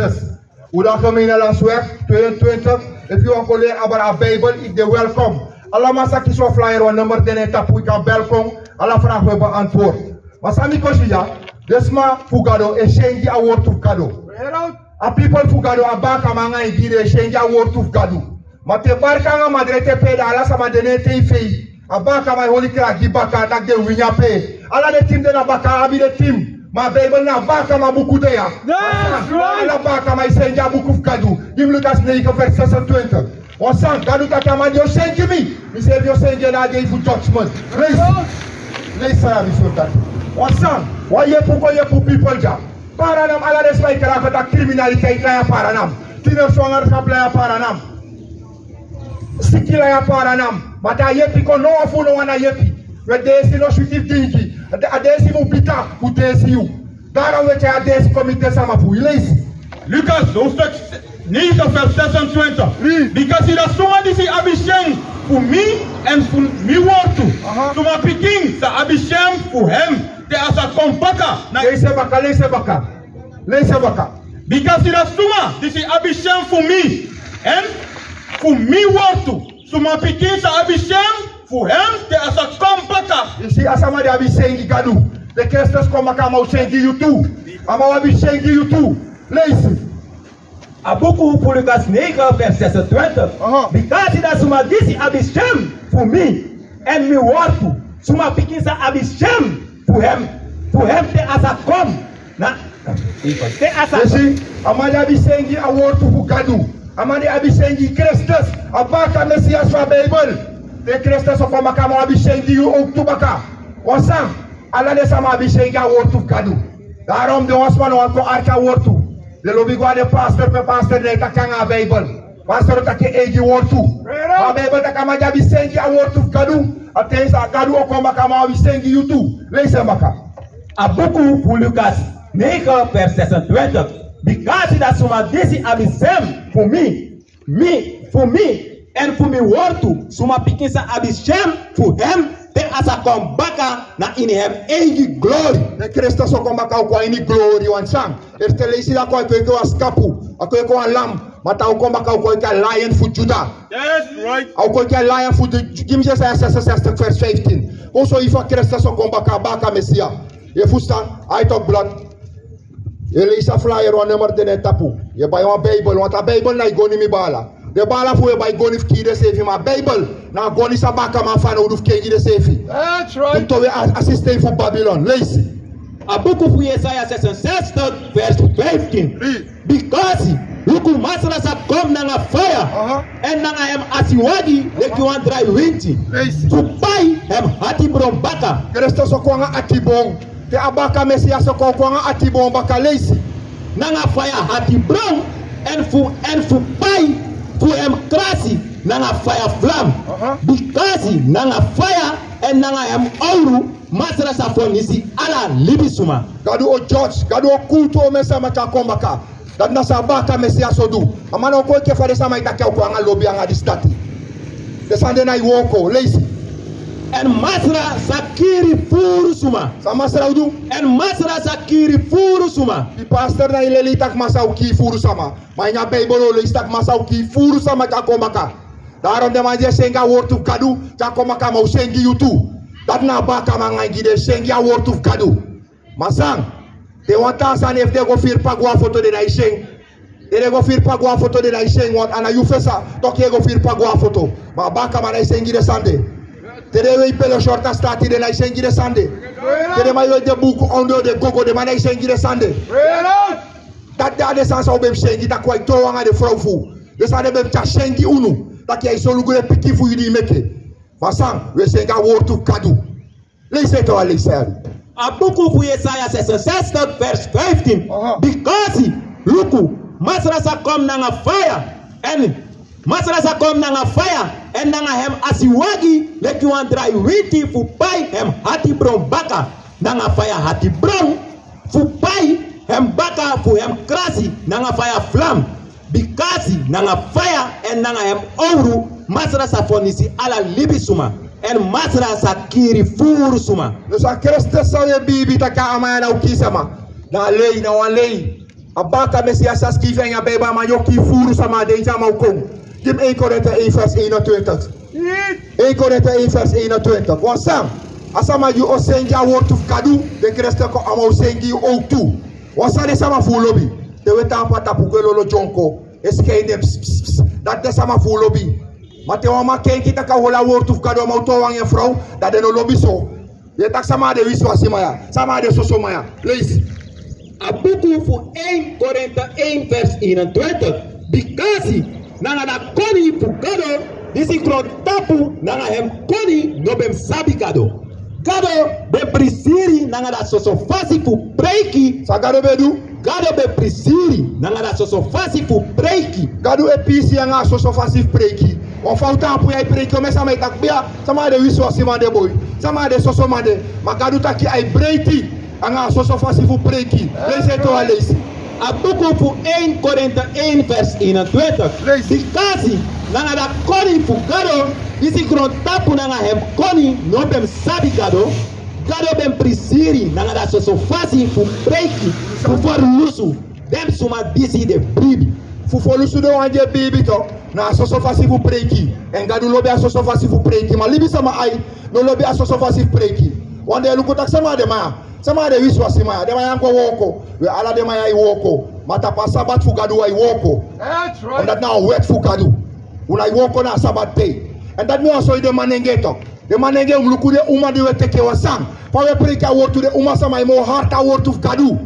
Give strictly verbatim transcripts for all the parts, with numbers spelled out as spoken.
Yes. U dan gemene landsweg tweeëntwintig. Efu yu wani kon leri abra a Bijbel, yu de welkom. Ala man sa kisi wan flyer, wan nummer de na en tapu, yu kan bel kon. Ala vraag wi e beantwoord. Ma san mi kon si dya, den sma fu Gado e seni gi a wortu fu Gado. A pipel fu Gado, a bakaman anga en gi den e seni gi a wortu fu Gado. Ma te barka anga madre te pe, dan ala sama de na en tv. A bakaman e holi kragi baka, taki den wini ape. Ala den tim de na baka, abi den tim. Ma a Bijbel na a bakaman buku de ya. That's right. Ala bakaman e seni gi a buku fu Gado. Gi mi Lukas negen vers zesentwintig. Wan san Gado taki, a man di o seni gi mi, miseefi o seni gi en na a dei fu judgment. Leisi. Leisi san yu abi fu taki. Wan san, wan yepu kon yepu pipel dya. Paranan, ala den sma e kari a koti a criminaliteit, lai a Paranan. Tienerswangerschap, lai a Paranan. Siki, lai a Paranan. Ma te a yepi kon, no wan fu unu no wani a yepi. We, deesi no switi fu dingi. A deesi mu bita fu deesi yu. Daarom we tyai a deesi kon miti den sama fu wi. Leisi. Lukas hoofdstuk negen vers zesentwintig. Bikasi da suma disi abi syen fu mi èn fu mi wortu, aha, suma pikin sa abi syen fu hem te a sa kon baka na... Leisi baka, leisi baka. Leisi baka. Bikasi da suma disi abi syen fu mi èn fu mi wortu, suma pikin sa abi syen fu hem te a sa kon baka. Yu si, a sama di abi syen gi Gado, te Kristus kon baka, a man o syen gi yu tu. A man o abi syen gi yu tu. Leisi. A buku fu Lukas negen vers zesentwintig. Aha. Bikasi da suma disi abi syen fu mi èn mi wortu, suma pikin sa abi syen fu hem, fu hem te a sa kon na, te a sa... Yu si, a man di abi syen gi a wortu fu Gado, a man di abi syen gi Kristus, a baka Mesias fu a Bijbel. Te Kristus o kon baka, a man o abi syen gi yu owktu baka. Wan san, ala den sama abi syen gi a wortu fu Gado. Daarom den wan sma no wani kon arki a wortu. Den lobi go na den pastor, pe pastor no e taki anga a Bijbel. Pastor o taki en eigi wortu. Ma a Bijbel taki a man di abi syen gi a wortu fu Gado, a ten san Gado o kon baka, a man o abi syen gi yu tu. Leisi en baka. A buku fu Lukas negen vers zesentwintig. Bikasi da suma disi abi syen fu mi, mi, fu mi èn fu mi wortu, suma pikin sa abi syen fu hem te a sa kon baka na ini hem eigi glori. Te Kristus o kon baka, a o kon na ini glori. Wan san, efu te leisi, da a kon, a e kon enke wan skapu, a e kon enke wan lam. Ma te a o kon baka, a o kon enke a lion fu Juda. That's right. A o kon enke a lion fu Ju-, gi mi Jesaja zesenzestig vers vijftien. Kon sori fa Kristus o kon baka, a baka Mesias. Yu e fusutan? Ai, tok blad. Yu e leisi a flyer, wan nummer de na en tapu. Yu e bai wan Bijbel, want a Bijbel na yu goni, mi baala. Den baala fu unu e bai goni fu kii denseefi, ma a Bijbel na a goni san bakaman fanowdu fu kengi denseefi. That's right. Fu towe a, a systeem fu Babylon. Leisi. A buku fu Jesaja zesenzestig vers vijftien. Read. Bikasi luku, Masra sa kon nanga faya, aha, èn nanga hem asiwagi leki wan drai winti. Leisi. Fu pai hem atibron baka. Kristus o kon nanga atibron. Te a baka Mesias o kon, o kon nanga atibron baka. Leisi. Nanga faya atibron, èn fu, èn fu pai fu hem krasi nanga faya flam. Aha. Bikasi nanga faya èn nanga hem owru Masra sa fonisi ala libisuma. Gadu o judge, Gadu o kuutu omen sama te a kon baka. Dati na san a baka Mesias o du. A man no o kon enke fa den sama e taki, a o kon nanga lobi anga disi dati. Den sani de na yu wooko. Leisi. Èn Masra sa kiri furu suma. San Masra o du? Èn Masra sa kiri furu suma. Yu pastor na yu leli yu taki Masra o kii furu sama. Ma ini a Bijbel wi o leisi taki Masra o kii furu sama te a kon baka. Daarom den man di e syen gi a wortu fu Gadu, te a kon baka, a man o syen gi yu tu. Dati na a bakaman anga en gi den e syen gi a wortu fu Gadu. Ma san, te wan taa sani, efu den go firi pagua foto, den nái syen. Te den go firi pagua foto, den nái syen, want a na yu fesa, toki e go firi pagua foto. Ma a bakaman nái syen gi den sani de. Te den wei pelo short a staati, den nái syen gi den sani de. Te den man e wei den buuku ondoo den gogo, den man nái syen gi den sani de. Dati de a den sani san un ben mus syen gi, taki wi e tron anga den frow fu unu. Den sani de ben mus tyari syen gi unu. Taki yu e solugu den pikin fu yu di yu meke. Ma san, wi e syen gi a wortu fu Gadu. Leisi en, wan leisi. A buku fu Jesaja zesenzestig vers vijftien. Aha. Bikasi luku, Masra sa kon nanga faya, èn Masra sa kon nanga faya, èn nanga hem asiwagi leki wan drai winti fu pai hem atibron baka. Nanga faya atibron fu pai hem baka fu hem krasi nanga faya flam. Bikasi nanga faya èn nanga hem owru Masra sa fonisi ala libisuma, èn Masra sa kiri furu suma. Dus a Kristus san wi e biibi taki a man ya na o kii sama, na lei, na wan lei. A baka Mesias sa skrifi a ini a Bijbel, a man di o kiri furu sama, a denki a man o kon. Gi mi één Korinte één vers eenentwintig. Eén Korinte één vers eenentwintig. Wan sani, a sama di o seni a wortu fu Gadu, den Krestes kon, a man o seni yu owktu. Wan sani, den sama fu un lobi, te un e tan a tapu, kon e lolo dyonko, e sikaini den, ps, ps, ps, dati den sama fu un lobi. Ma te wan man kenki taki a hori a wortu fu Gadu, a man o toon anga en frow, dan den no lobi so. Yu e taki sama na den wisiwasi man ya, sama na den soso man ya. Leisi. A buku fu één Korinte één vers eenentwintig. Bikasi nanga a koni fu Gado, disi grontapu nanga en koni no ben sabi Gado. Gado ben prisiri nanga a soso fasi fu preiki. San Gado ben du? Gado ben prisiri nanga a soso fasi fu preiki. Gado e pisi anga a soso fasi fu preiki. Wan fa un tapu ya e preiki, omen sama e taki, bia, sama na den wisiwasi man de, boi. Sama na den soso man de. Ma Gado taki a e breiti anga a soso fasi fu preiki. Leisi en tu, a leisi. A buku fu één Korinte één vers eenentwintig. Leisi. Bikasi nanga a koni fu Gado, disi grontapu nanga en koni no ben sabi Gado. Gado ben prisiri nanga a soso fasi fu preiki, fu ferlusu den suma disi di e biibi. Fu ferlusu den wan di e biibi tu, na a soso fasi fu preiki. Èn Gado lobi a soso fasi fu preiki. Ma libisama ai no lobi a soso fasi fu preiki. Wan dei e luku taki sama na den man ya, sama na den wisiwasi man ya, den man ya e go wooko. We, ala den man ya e wooko. Ma tapu a Sabat fu Gadu un e wooko. That's right. Èn dati na a wet fu Gadu. Un no e wooko na a Sabat dei. Èn dati mi wani sori den manenge tu. Den manenge, un mus luku den uma di un e teke. Wan sani, fa un e preiki a wortu, den uma sama e moo hati a wortu fu Gadu.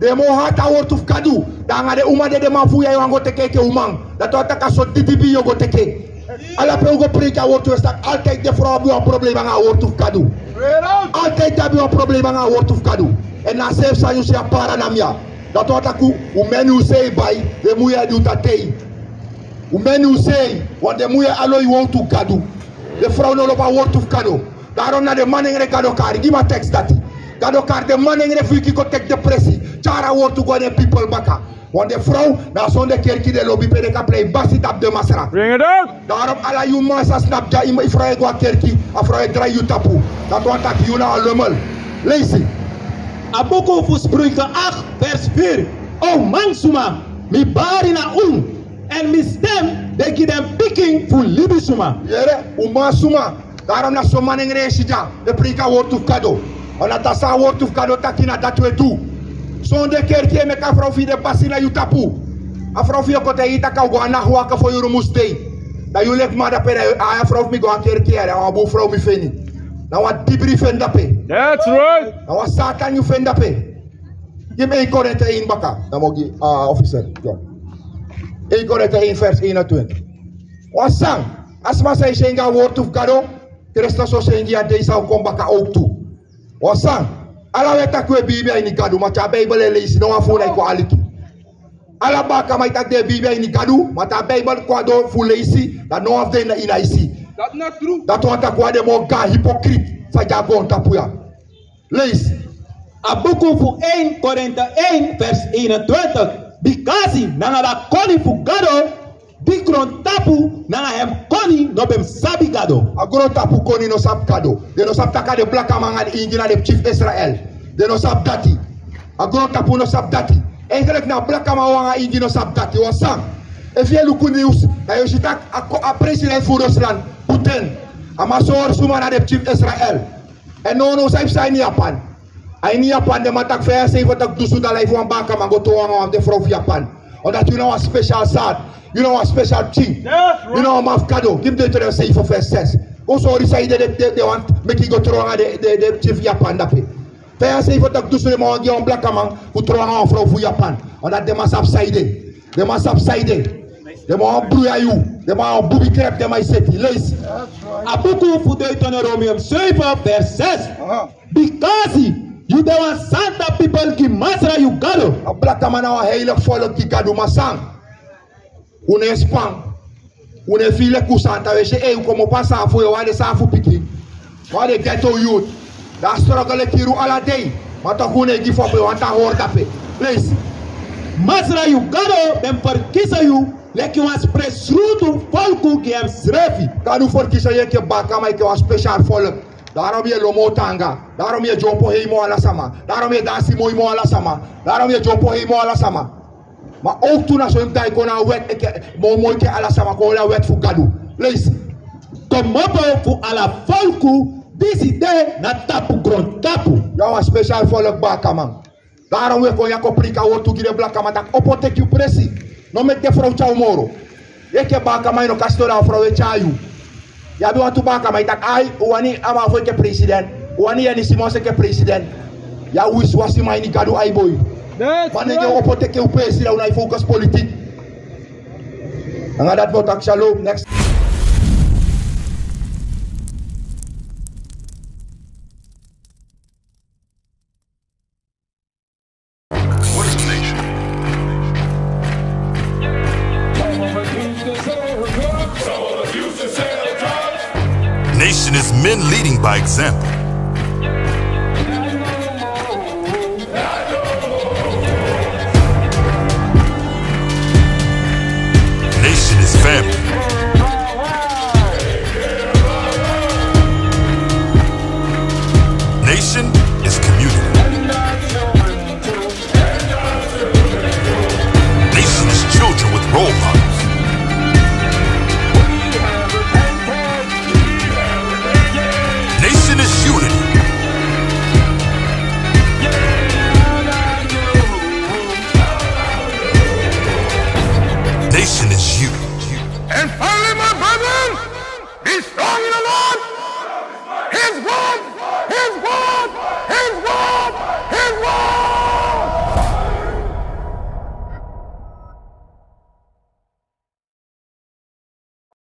Den e moo hati a wortu fu Gadu. Dan anga den uma de, den man fu un ya, yu wani go teke enke uman. Dati wani taki a so didibi yu o go teke. Ala pe un go preiki a wortu, yu e sabi, altijd den frow abi wan problema anga a wortu fu Gadu. Altijd den abi wan problema anga a wortu fu Gadu. Èn na a seefi sani yu si a para na mi ya. Dati wani taki un meni un sei bai den muya di un tan tei. Un meni un sei, want den muya e lon wowtu Gadu. Den frow no lobi a wortu fu Gado. Daarom na den manengre Gado kari. Gi mi a tekst dati. Gado kari den manengre fu yu kon teki den presi, tyari a wortu go na den pipel baka. Want den frow, na a sonde kerki den lobi, pe den kan prei basi tapu den Masra. Bring it out. Daarom ala yu man sa snapu dya, yu frow e go a kerki, a frow e drai yu tapu. Dati wani taki yu na wan lummel. Leisi. A buku fu Spreuken acht vers vier. O mansma, mi bari na unu, èn mi stem de gi den pikin fu libisma. Yere, o mansma. Daarom na so manengre e si dya, den e preiki a wortu fu Gado. Omdat a san a wortu fu Gado taki, na dati un e du. Sonde kerki e meki a frow fu yu de basi na yu tapu. A frow fu yu o kon taigi yu taki a o go a nachtwaken fo yuru mus dei. Dan yu leki man dape, dan yu, a frow fu mi go a kerki ya, na wan bun frow mi feni. Na wan dibri yu feni dape. That's right. Na wan Satan yu feni dape. Gi mi één Korinte één baka. Dan mi o gi, ah, officer John. Één Korinte één vers eenentwintig. Wan sani, a sma san e si en gi a wortu fu Gado, Krestes o si en gi a dei san o kon baka owktu. Wan sani, ala un e taki un e biibi a ini Gadu, ma te a Bijbel e leisi, no wan fu un nái kon aliki. Ala bakaman e taki den e biibi a ini Gadu, ma te a Bijbel kon a doro fu leisi, dan no wan fu den e si. Dati na tru. Dati wani taki un na den moo gaan hypocrite san de a goontapu ya. Leisi. A buku fu één Korinte één vers eenentwintig. Bikasi nanga a koni fu Gado, di grontapu nanga en koni no ben sabi Gado. A grontapu koni no sabi Gado. Den no sabi taki a den blakaman anga den Ingi na den pikin fu Israel. Den no sabi dati. A grontapu no sabi dati. Eigenlijk na blakaman anga Ingi no sabi dati. Wan sani. Efu yu e luku news, dan yu o si taki a ko-, a president fu Rusland, Putin, a man sori suma na den pikin fu Israel. Èn nownow san yu psa a ini Japan? A ini Japan den man taki vijfenzeventig dusun dala efu wan bakaman go tron anga wan fu den frow fu Japan. Omdat yu na wan special zaad. Yu na wan special pikin. Yu na wan man fu Gado. Gi mi Deuteronomium zeven vers zes. Go sori san yu de, de, de, de wani meki yu go tron anga den, den, den pikin fu Japan dape. Vijfenzeventig dusun den man wani gi wan blakaman fu tron anga wan frow fu Japan. Omdat den man sabi san yu de. Den man sabi san yu de. Den man wani bruya yu. Den man wani bubi krep, den man e seti. Leisi. A buku fu Deuteronomium zeven vers zes. Aha. Bikasi yu de wan santa pipel gi Masra yu Gado. A blakaman na wan heilig volk gi Gadu, ma san? Un no e span. Un no e firi leki un santa. Un e si, ei, un komopo a saafu, un e wani de saafu pikin. Un wani de ghetto youth. Dan a struggle e kiri un ala dei. Ma toch un no e gi fu ape, un wani tan hori dape. Leisi. Masra yu Gado ben ferkisi yu leki wan spesrutu volk Ku gi en srefi. Gadu ferkisi yu enke bakaman, enke wan special volk. Daarom yu e lomo tanga. Daarom yu e dyompo hei moo ala sama. Daarom yu e dansi moi moo ala sama. Daarom yu e dyompo hei moo ala sama. Ma ook tu na so yu mus daai kon na a wet, enke, moo moi enke ala sama, kon holi a wet fu Gadu. Leisi. Komopo fu ala folku, disi de na tapu grontapu. Yu a wan special volk, bakaman. Daarom wi e kon ya kon priki a wortu gi den blakaman taki opo teki yu presi. No meki den frow tyari yu moro. Yu enke bakaman, yu no kan sidon, dan a frow e tyari yu. Yu abi wantu bakaman e taki ai, un wani a man fu enke president. Un wani Yeni Simons enke president. Yu a wisiwasi man ini Gadu ai, boi. Manengee, opo teki un presi, dan un nai focus politik. Nanga dati mi o taki shalom. Next. What is a nation? Nation is men leading by example. Nation is family